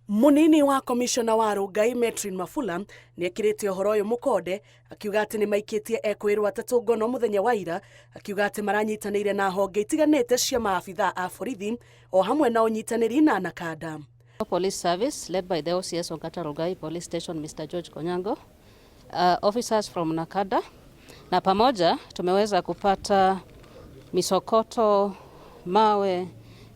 Munini wa komishona wa Rongai Metrin Mafula nĩekĩrĩte ũhoro ũyũ mũkonde, akiuga atĩ nĩmaikĩtie ekũĩrwo atatũ ngono mũthenya wa ira, akiuga atĩ maranyitanĩire na honge itiganĩte cia maabithaa a borithi o hamwe na ũnyitanĩri na Nakada. Police Service led by the OCS Ongata Rongai Police Station Mr. George Konyango, officers from Nakada, na pamoja tumeweza kupata misokoto, mawe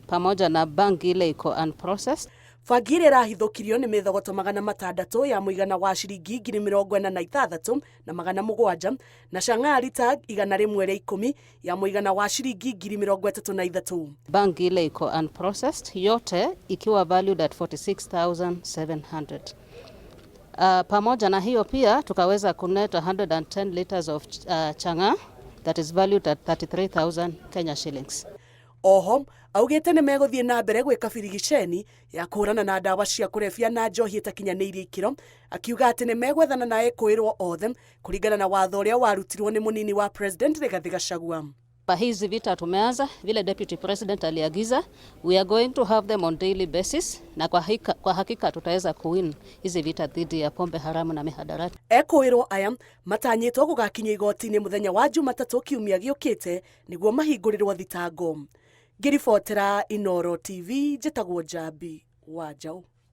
pamoja na bangi ile iko unprocessed. Bangi ĩrĩa ĩrahithũkirio nĩ mĩthogoto 600 ya mũigana wa ciringi 46,700 na chang'aa rita 110 ya mũigana wa ciringi 33,000. Bangi ile iko unprocessed yote ikiwa valued at 46,700. Pamoja na hiyo pia tukaweza kunet 110 liters of chang'aa that is valued at 33,000 Kenya shillings. Oho augĩte nĩ megũthiĩ na mbere gwĩka birigiceni ya kũhũrana na ndawa cia kũrebia na njohi ĩtakinyanĩirie ikĩro, akiuga atĩ nĩ megwethana na ekũĩrwo othe kũringana na watho ũrĩa warutirwo nĩ mũnini wa President Rigathi Gachagua. Hizi vita tumeanza vile Deputy President aliagiza, we are going to have them on daily basis, na kwa hakika tutaweza kuwin hizi vita dhidi ya pombe haramu na mihadarati. Ekũĩrwo aya matanyĩtwo gũgakinyio igoti-inĩ mũthenya wa Jumatatũ kiumia gĩũkĩte nĩguo mahingũrĩrwo thitango. Ngĩribotera Inooro TV, njĩtagwo Njambi wa Njaũ.